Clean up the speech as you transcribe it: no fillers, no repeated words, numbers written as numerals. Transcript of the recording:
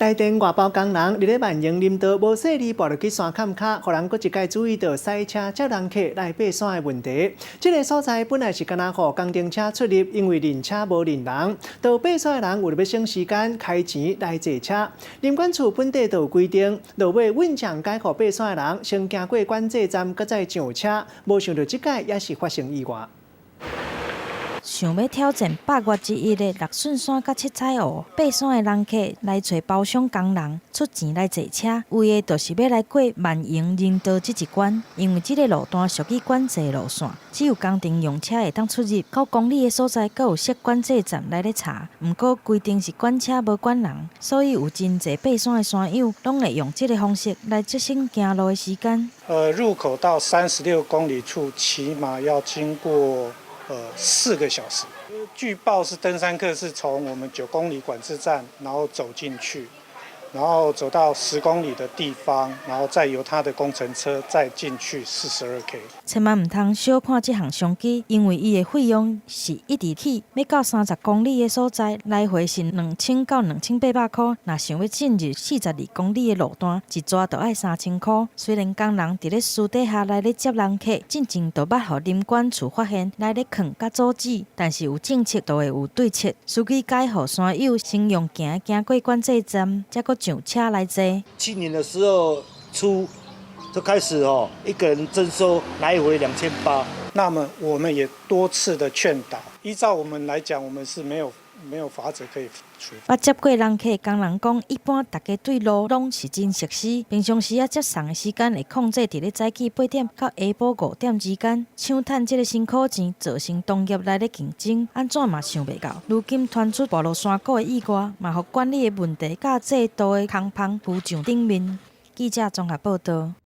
台電外包工人佇咧萬榮林道無細膩跋落去山崁跤，予人閣一擺注意到駛車接人客來爬山的問題。這个所在本來是干焦予工程車出入，因為認車無認人，到爬山的人為著欲省時間，開錢來坐車。林管處本底就有規定，落尾穩將改予爬山的人先行過管制站，閣再上車。無想著這擺也是發生意外。想欲挑戰百岳之一的六順山佮七彩湖，爬山的人客來揣包廂工人出錢來坐車，為的就是欲來過萬榮林道這一關。因為這个路段屬於管制路線，只有工程用車會當出入。9公里的所在，閣有設管制站來咧查。毋過規定是管車無管人，所以有真濟爬山的山友攏會用這个方式來節省行路的時間。入口到36公里處，起碼要經過4個小時。據報是登山客是從我們9公里管制站，然後走進去，然後走到10公里的地方，然後再由他的工程車再進去42K。千萬毋通小看這項商機，因為伊的費用是一直起，欲到30公里的所在，來回是2000到2800箍。若想欲進入42公里的路段，一逝就愛3000箍。雖然工人佇咧私底下來咧接人客，進前就捌予林管處發現來咧囥佮阻止，但是有政策就會有對策。司機改予山友先用行行過管制站，才閣上車來坐。去年的時候初就開始哦，一個人徵收來回2800。那麼我們也多次的勸導，依照我們來講，我們是沒有法則可以處罰。捌接過人客工人講，一般大家對路攏是真熟悉，平常時仔接送的時間會控制佇咧早起8點到下晡5點之間，搶趁這个辛苦錢，造成同業來咧競爭，按怎嘛想袂到。如今傳出跋落山谷的意外，嘛予管理的問題佮制度的空縫浮上頂面。記者綜合報導。